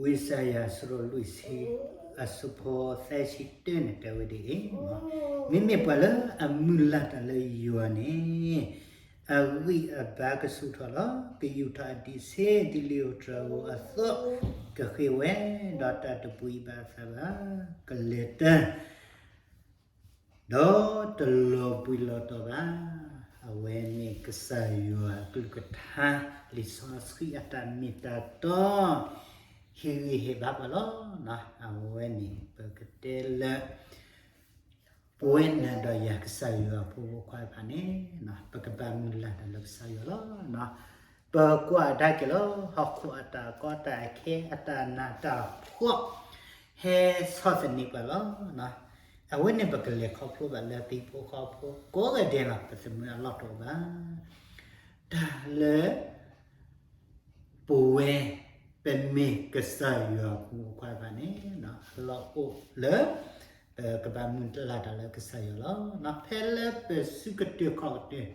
ဝံယၡါယၤအဆၢဒိၣ်လွံၢ်ဆံ အဆၢဖိသၢဆံတၢန့ၣ် တဲဝဲဒ်အံၤ, မ့မ့ၢ်ပှၤလၢအမုၢ်လၢ်တၢ်လၢယွၤန့ၣ် အဂံၢ်အဘါကဆူၣ်ထီၣ်လီၤ. ကယူာ်ထီၣ်အဒံးဆှံ ဒ်လံာ်ဧိၤတြၤဧိၤအသိး, ကဃ့ဝဲ, ဒီးတၢ်တပှံၤဘၣ်အသးဘၣ်, ကလဲၤတၢ် ဒီးတလီၤဘှံးလီၤတီၤဘၣ်. အဝဲန့ၣ်ကစၢ်ယွၤအကလုၢ်ကထါ လံာ်စီဆှံအတၢ်မ့ၢ်တၢ်တီ ဟ့ၣ်ဂံၢ်ဟ့ၣ်ဘါပှၤလီၤ. အဝဲန့ၣ် ပကတဲလၢ ပဝဲနၤဒီးယၤကစၢ်ယွၤဖိဖိခွါတဖၣ်န့ၣ် ပကဘၣ်မုၢ်လၢ်တၢ်လၢကစၢ်ယွၤလီၤ. ပကွၢ်အဒါက့ၤလီၤ ဟီၣ်ခိၣ်အတၢ်ကီတၢ်ခဲ အတၢ်နးတၢ်ဖှီၣ် ဟဲဆီၣ်သနံးပှၤလီၤ. အဝဲန့ၣ်ပကလဲၤခီဖျိဘၣ်လၢသံဖိဃီဖိကိးဂၤဒဲးလီၤ. ပသးမုာ်အလီၢ်တအိၣ်ဘၣ်. တၢ်လၢ ပဝဲ ပမ့ၢ်ကစၢ်ယွၤဖိခွါတဖၣ်န့ၣ် အလီၢ်အိၣ်လၢ ပကဘၣ်မုၢ်လၢ်တၢ်လၢကစၢ်ယွၤလီၤ. ဖဲလၢပစုကတၢၢ်ခီၣ်ကတၢၢ်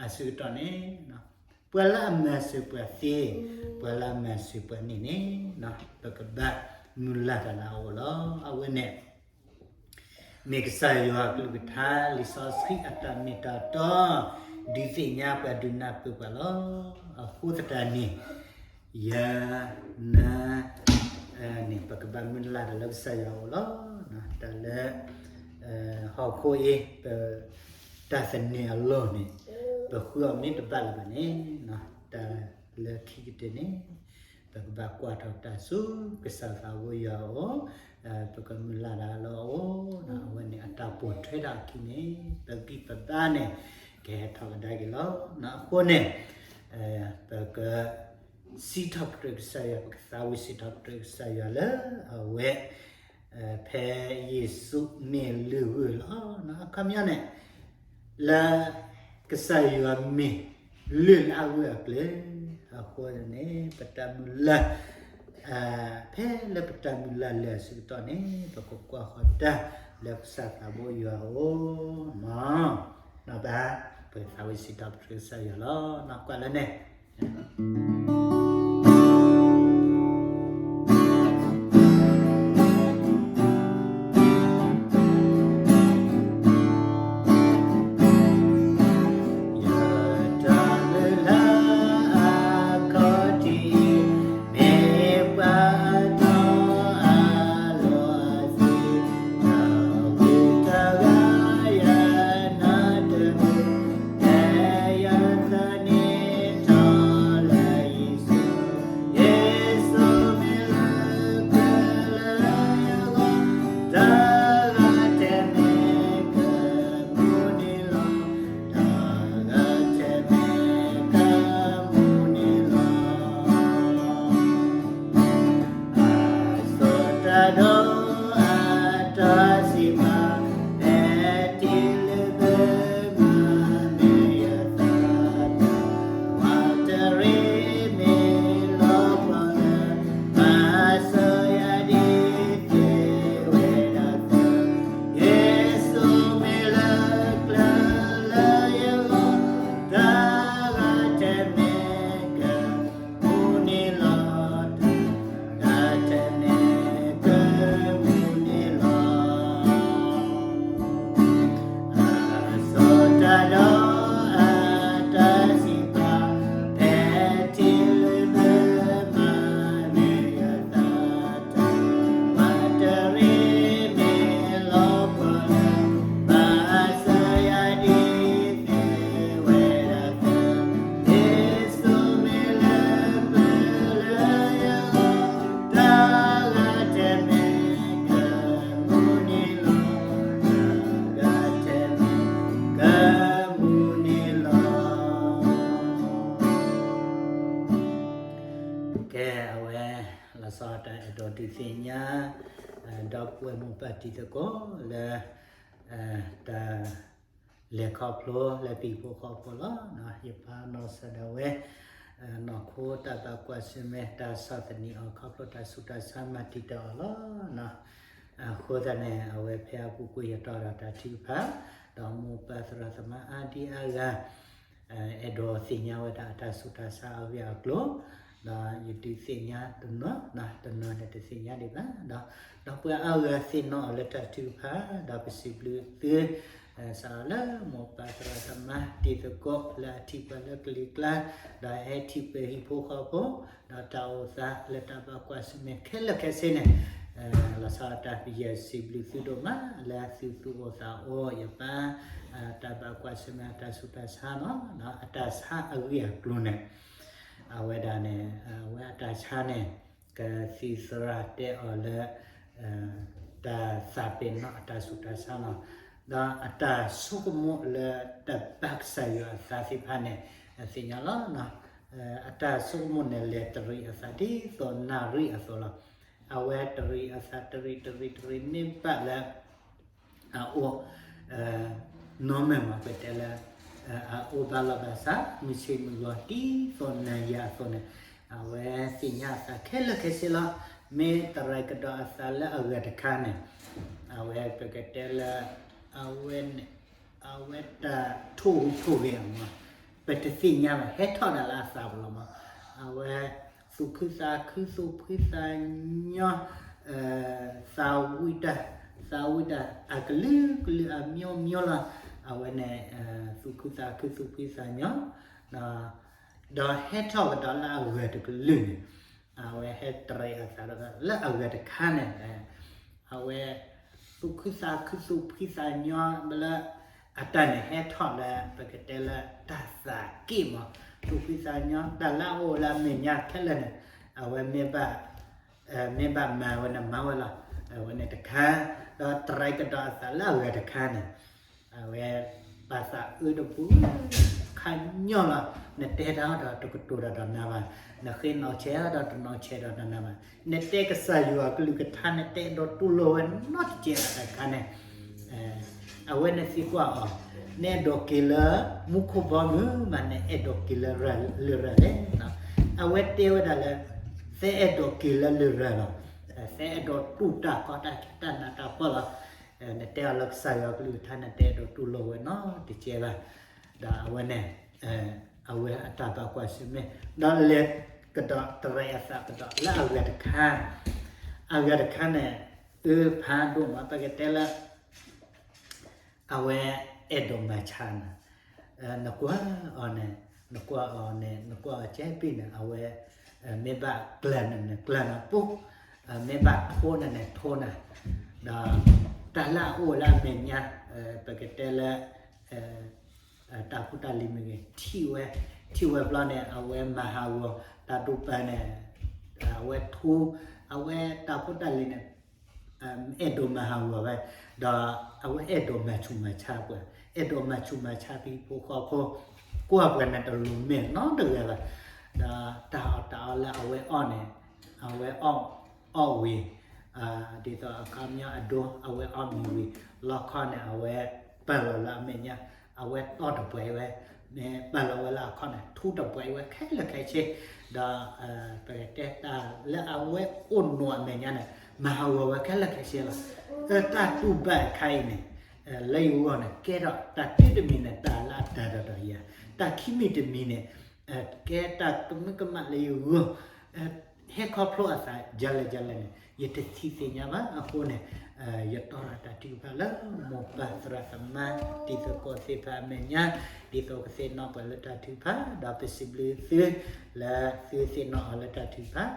အဆၢကတီၢ်န့ၣ် ပှၤလၢအမၤစၢၤပှၤသ့, ပှၤလၢအမၤစၢၤပှၤန့ၣ်န့ၣ် ပကဘၣ်မုၢ်လၢ်တၢ်လၢအအိၣ်လီၤ. အဝဲန့ၣ် မ့ၢ်ကစၢ်ယွၤအကလုၢ်ကထါ လံာ်စီဆှံအတၢ်မ့ၢ်တၢ်တီ ဒုးသ့ၣ်ညါပှၤဒုးနၢ်ပၢၢ်ပှၤလီၤ. အဃိသတးန့ၣ် ယၤ နၤ န့ၣ် ပကဘၣ်မုၢ်လၢ်တၢ်လၢကစၢ်ယွၤအအိၣ်လီၤ. တၢ်လၢ ဟီၣ်ခိၣ်အံၤ ပ တၢ်သန့ၤအလီၢ်န့ၣ် ပဃုအီၤမ့ၢ်တဘၣ်လၢၤဘၣ်န့ၣ် တၢ်လၢခံကတၢၢ်န့ၣ် ပကဘၣ်ကွၢ်ထီၣ်တၢ်ဆူကစၢ်သးဘိယွၤအအိၣ်, ပကမုၢ်လၢ်တၢ်လၢအအိၣ်, အဝဲန့ၣ်အတၢ်ပိာ်ထွဲထီၣ်အခံန့ၣ် ပဂံၢ်ပဘါန့ၣ် ကဟဲထီၣ်ကဒါက့ၤလီၤ. အဃိန့ၣ် ပက စံးထီၣ်ပတြၢၤကစၢ်ယွၤ, ပကသးဝံၣ်စံးထီၣ်ပတြၢၤကစၢ်ယွၤလၢအဝဲ ဖဲယ့ၣ်ၡူးမ့ၢ်လုၢ်ဂုၢ်လီၤ. အခီပညီန့ၣ် လၢ ကစၢ်ယွၤမ့ၢ်လုၢ်လၢအဂၢၢ်အကျၢၤ, အဃိန့ၣ် ပတၢ်မုၢ်လၢ် ဖဲလၢပတၢ်မုၢ်လၢ်လၢာ်အဆၢကတီၢ်န့ၣ် ပကကွၢ်ဃီၤတၢ်လၢကစၢ်သးဘိယွၤအအိၣ်, နီၢ်ဘၣ် ပကသးဝံၣ်စံးထီၣ်ပတြၢၤကစၢ်ယွၤလီၤ. နီၢ်ကွၢ်လၢန့ၣ် ယတၢ်မုၢ်လၢ်အခီၣ်ထံး မ့ၢ်ပှၤအတီအလိၤအသုး, တၢ်ဂုၤတၢ်ဂၤယနၢ်တမုာ်, ဖဲယသန့ၤထီၣ်လၢယ့ၣ်ၡူး, ယ့ၣ်ၡူးမ့ၢ်လၢပျၢၤလၢယဂီၢ်, တၢ်ဂၤထဲမ့ၢ်ကမူန့ၣ်လီၤ. တၢ်ဂၤထဲမ့ၢ်ကမူန့ၣ်လီၤ. အစိတၢ်ဒီးအတၢ်စံးပာ်, ဖဲတ့ၢ်လၢပမၤမ့ၢ်ယသးတၢ်, ဝးတရံးမ့ၢ်လီၤပှီၢ်လၢ မၤစၢၤယၤဒ်သ့ဝဲဒၣ်သၢ, ယ့ၣ်ၡူးမ့ၢ်လၢကျၢၤလၢယဂီၢ်, တၢ်ဂၤထဲမ့ၢ်ကမူန့ၣ်လီၤ. တၢ်ဂၤထဲမ့ၢ်ကမူန့ၣ်လီၤ. အစိတၢ်ဒီးအတၢ်စံးပာ်, ဖဲတ့ၢ်လၢပမၤမ့ၢ်ယသးတၢ်, ဝးတရံးမ့ၢ်လီၤပှီၢ်လၢ မၤစၢၤယၤဒ်သ့ဝဲဒၣ်သၢ, ယ့ၣ်ၡူးမ့ၢ်လၢပျၢၤလၢယဂီၢ်, တၢ်ဂၤထဲမ့ၢ်ကမူန့ၣ်လီၤ. တၢ်ဂၤထဲမ့ၢ်ကမူန့ၣ်လီၤ. ကဲ အဝဲ လီၤဆီဒၣ်တၢ်အဲၣ်ဒိးဒုးသ့ၣ်ညါ ဒီပုၢ်ဝဲၢ်မိၢ်ပၢ်တံၤသကိးလၢ တၢ်လဲၤခီဖျိလၢသံၣ်ဖိဃီဖိလီၤ. ယပၢ်နီၢ်ကစၢ်ဒၣ်ဝဲ နီၢ်ခိတၢ်ဘၣ်ကွၢ်ဆၢၣ်မဲာ် တၢ်ဆီၣ်သနံးအီၤခီဖျိတၢ်ဆူးတၢ်ဆါမၤတံာ်တာ်အီၤလီၤ. အဃိသတးန့ၣ် အဝဲဖဲအပူၤကွံာ်ယတီဒီးတၢ်ထုကဖၣ် ဒီးမိၢ်ပၢ်သရၣ်သမါအါဒံအါဂၤ အဲၣ်ဒိးသ့ၣ်ညါဝဲဒၣ်အတၢ်ဆူးတၢ်ဆါအဂ့ၢ်အကျိၤ ဒီးယဒုးသ့ၣ်ညါတနီၤ, တနီၤန့ၣ်တသ့ၣ်ညါဒံးဘၣ်, ဒီး ဒီပုၢ်ဝဲၢ်အါဂၤသ့ၣ်နီၣ်အီၤလၢတၢ်ထုကဖၣ်, ဒီးပစံးဘျုးသု စးလၢမိၢ်ပၢ်သရၣ်သမါတံၤသကိးလၢအထံၣ်ပှၤလၢကလံၤကျါ, ဒီးဟဲထံၣ်ပှၤဟံၣ်ဖိဃီဖိ, ဒီးတၢ်အိၣ်သးလၢတၢ်ဘၣ်ကွၢ်ဆၢၣ်မဲာ်ခဲလၢာ်ခဲဆ့န့ၣ်, လီၤဆီဒၣ်တၢ် ယစံးဘျုးသုဒိၣ်မး လၢသုသူၣ်အိၣ်သးအိၣ်ယပၢ် တၢ်ဘၣ်ကွၢ်ဆၢၣ်မဲာ်အတၢ်ဆူးတၢ်ဆါလီၤ. အတၢ်ဆါအဂ့ၢ်အကျိၤန့ၣ် အဝဲဒၣ်န့ၣ် အဝဲအတၢ်ဆါန့ၣ် ကသံၣ်သရၣ်တဲအီၤလၢ တၢ်သးပ့ၤနီၣ်အတၢ်ဆူးတၢ်ဆါလီၤ. ဒီးအတၢ်ဆိကမိၣ်လၢတၢ်ဘၣ်ကစၢ်ယွၤအသးသ့ၣ်တဖၣ်န့ၣ် သ့ၣ်ညါလီၤ. အတၢ်ဆိကမိၣ်န့ၣ်လဲၤတရံးအသးဒ်သိးနၣ်ရံၣ်အသိးလီၤ. အဝဲတရံးအသးတရံးတရံးတရံး မ့ၢ်ဘၣ်လၢ အအိၣ် နီၢ်မဲာ်မး ပတဲလၢ အအိၣ်ဘၣ်လီၢ်ဘၣ်စး မုၢ်ဆ့ၣ်မုၢ်ဂီၤ ဒ်သိးနၤယၤအသိးန့ၣ် အဝဲသ့ၣ်ညါအသးခဲလၢာ်ခဲဆ့လီၤ. မ့ၢ်တရံးကဒီးအသးလၢအဂၤတခါန့ၣ် အဝဲပကတဲလၢ အဝဲန့ၣ် အဝဲတၢ်ထိၣ်ဟူးထိၣ်ဂဲၤအီၤမး ပတသ့ၣ်ညါဘၣ် ဟဲထီၣ်ဒၣ်လၢအသးပူၤလီၤမး. အဝဲ သူၣ်ခုသးခု သူၣ်ဖှံသးညီ သးဝံၣ်တၢ် သးဝံၣ်တၢ် အကလုာ်ကလုာ်အမျိုးမျိုးလီၤ. အဝဲန့ၣ် သူၣ်ခုသးခု သူၣ်ဖှံသးညီ ဒီးဟဲထီၣ်ကဒီးလၢအဂၤတကလုာ်န့ၣ် အဝဲဟဲတရံးအသးဒီးလၢအဂၤတခါန့ၣ် အဝဲ သူၣ်ခုသးခု သူၣ်ဖှံသးညီလၢ အတၢ်န့ၣ်ဟဲထီၣ်လၢ ပကတဲလၢတၢ်သးက့ၣ်မး သူၣ်ဖှံသးညီ တၢ်လၢအအိၣ်လၢအမဲာ်ညါခဲလၢာ်န့ၣ် အဝဲမ့ၢ်ဘၣ် မ့ၢ်ဘၣ်မၤဝဲန့ၣ်မၤဝဲလီၤ. အဝဲန့ၣ်တခါ ဒီးတရံးကဒီးအသးလၢအဂၤတခါန့ၣ် အဝဲ ပာ်သးအၢတပူၤ ခါညီလီၤ. နတဲတၢ်ဒီးတကတိၤတၢ်ဒီးနၤဘၣ်, နဃ့နီၢ်ဆဲးဒီးတနီၢ်ဆဲးဒီးနၤဘၣ်, နတဲကစၢ်ယွၤအကလုၢ်ကထါ နတအဲၣ်ဒိးတူၢ်လိာ်ဝဲနီတစဲးဘၣ်တခါန့ၣ် အဝဲနသံကွၢ်အီၤ, နအဲၣ်ဒိးက့ၤလၢမူခိၣ်ဘီမုၢ် မ့ၢ်နအဲၣ်ဒိးက့ၤလၢလရာ်လဲၣ်. အဝဲတဲဝဲဒၣ်လၢ သဲအဲၣ်ဒိးက့ၤလၢလရာ်လီၤ. သဲအဲၣ်ဒိးတူၢ်တၢ်ကီတၢ်ခဲတၢ်နးတၢ်ဖှီၣ်လီၤ. နတဲအီၤလၢကစၢ်ယွၤအကလုၢ်ကထါ နတအဲၣ်ဒိးတူၢ်လိာ်ဝဲနီတစဲးဘၣ်. ဒီးအဝဲန့ၣ် အဝဲအတၢ်ဘၣ်ကွၢ်ဆၢၣ်မဲာ် ဒီးလဲၤကဒီးတရံးအသးကဒီးလၢအဂၤတခါ, အဂၤတခါန့ၣ် အၢဖးဒိၣ်မး ပကတဲလၢ အဝဲအဲၣ်ဒိးမၤဆါနၤ, နကွၢ်အီၤန့ၣ် နကွၢ်အီၤန့ၣ် နကွၢ်အီၤကဲပ့ၤန့ၣ် အဝဲ မ့ၢ်ဘၣ်ကျၢၤနၤန့ၣ် ကျၢၤနၤပူၤ, မ့ၢ်ဘၣ်ထိနၤန့ၣ် ထိနၤ, ဒီးတၢ်လၢအအိၣ်လၢအမဲာ်ညါ ပကတဲလၢ တၢ်ဖိတၢ်လံၤမ့ၢ်ဂ့ၤ ထံၣ်ဝဲ, ထံၣ်ဝဲဘျီန့ၣ် အဝဲမၤဟးဂီၤ တၢ်ဒိၣ်ပာ်န့ၣ် အဝဲထိ, အဝဲတၢ်ဖိတၢ်လံၤန့ၣ် အဲၣ်ဒိးမၤဟးဂီၤဝဲ, ဒီးအဝဲအဲၣ်ဒိးမၤဆူးမၤဆါပှၤ, အဲၣ်ဒိးမၤဆူးမၤဆါဟံၣ်ဖိဃီဖိ, ကွၢ်ပှၤန့ၣ်တလူၤမဲာ်နီတဂၤဘၣ်, ဒီးတၢ်အီၣ်တၢ်အီလၢအဝဲအီၣ်န့ၣ် အဝဲအီၣ်ဝံၤ ဒ်သိးအခီပညီအဒိ အဝဲအီၣ်မ့ၤဝံၤ လီခီန့ၣ် အဝဲပာ်လီၤလၢအမဲာ်ညါ, အဝဲတီၢ်တပှဲၤဝဲ, မ့ၢ်ပာ်လီၤဝဲလၢအခီၣ်န့ၣ် ထူတပှဲၤဝဲခဲလၢာ်ခဲဆ့, ဒီး ပကတဲတၢ်လၢအဝဲအိၣ်နီၢ်အမဲာ်ညါန့ၣ် မၤဟးဂီၤဝဲခဲလၢာ်ခဲဆ့လီၤ. တၢ်တူၢ်ဘၣ်အခါအံၤန့ၣ် လၢယဂီၢ်န့ၣ် ကဲထီၣ်တၢ်တမံၤတမံၤန့ၣ် တၢ်လၢအတၢ်ဒီးဒီးယၤ, တၢ်ခံမံၤတမံၤန့ၣ် ကဲတၢ်ကမၢကမၣ်လၢယဂီၢ် ဟဲခီဖျိအသး ယၤလဲၣ်ယၤလဲၣ်န့ၣ် ယတထံၣ်သ့ၣ်ညါဘၣ်. အဃိန့ၣ် ယတီၢ်ရၤတၢ်ထုကဖၣ်လၢမိၢ်ပၢ်သရၣ်သမါ တံၤသကိးသ့ၣ်တဖၣ်အမဲာ်ညါ ဒ်သိးကသ့ၣ်နီၣ်ပှၤလၢတၢ်ထုကဖၣ် ဒီးပစံးဘျုးသု လၢသုသ့ၣ်နီၣ်အီၤလၢတၢ်ထုကဖၣ်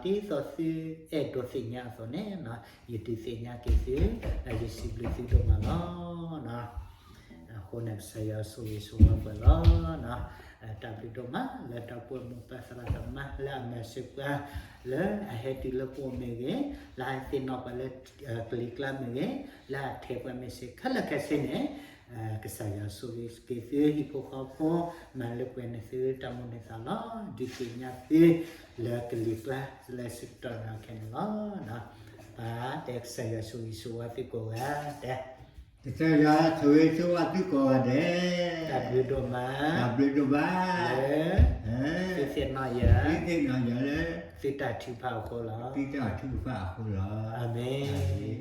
ဒီးဒ်သိးသုအဲၣ်ဒိးသ့ၣ်ညါအသိးန့ၣ် ယဒုးသ့ၣ်ညါက့ၤသု ဒီးယစံးဘျုးသုဒိၣ်မးလီၤ. အဃိန့ၣ် ကစၢ်ယွၤဆိၣ်ဂ့ၤဆိၣ်ဝါပှၤလီၤ. တၢ်ဘျုးဒိၣ်မး လၢဒီပုၢ်ဝဲၢ်မိၢ်ပၢ်သရၣ်သမါ လၢအမၤစၢၤပှၤ လၢအဟဲတုၤလၢပအိၣ်မ့ၢ်ဂ့ၤ, လၢအဟဲသ့ၣ်နီၣ်ပှၤလၢ ကလံၤကျါမ့ၢ်ဂ့ၤ, လၢအထဲပှၤမ့ၢ်စ့ၢ် ခဲလၢာ်ခဲဆ့န့ၣ် ကစၢ်ယွၤဆိၣ်ဂ့ၤက့ၤသုဟံၣ်ဖိဃီဖိ, မၤလၢပှဲၤန့ၢ်သုတၢ်မိၣ်န့ၢ်သးလီၤ. ဒုးသ့ၣ်ညါသု လၢကလံၤကျါ လၢဆၢကတီၢ်နံၤခဲန့ၣ်လီၤ. ပတဲကစၢ်ယွၤဆိၣ်ဂ့ၤဆိၣ်ဝါသုကိးဂၤဒဲး ကစၢ်ယွၤဆိၣ်ဂ့ၤဆိၣ်ဝါသုကိးဂၤဒဲး. တၢ်ဘျုးဒိၣ်မး, တၢ်ဘျုးဒိၣ်မး, သုသ့ၣ်နီၣ်ယၤ, သုသ့ၣ်နီၣ်ယၤလၢ သုတၢ်ထုကဖၣ်အဃိလီၤ. သုတၢ်ထုကဖၣ်အဃိလီၤ. အၤမ့ၣ်.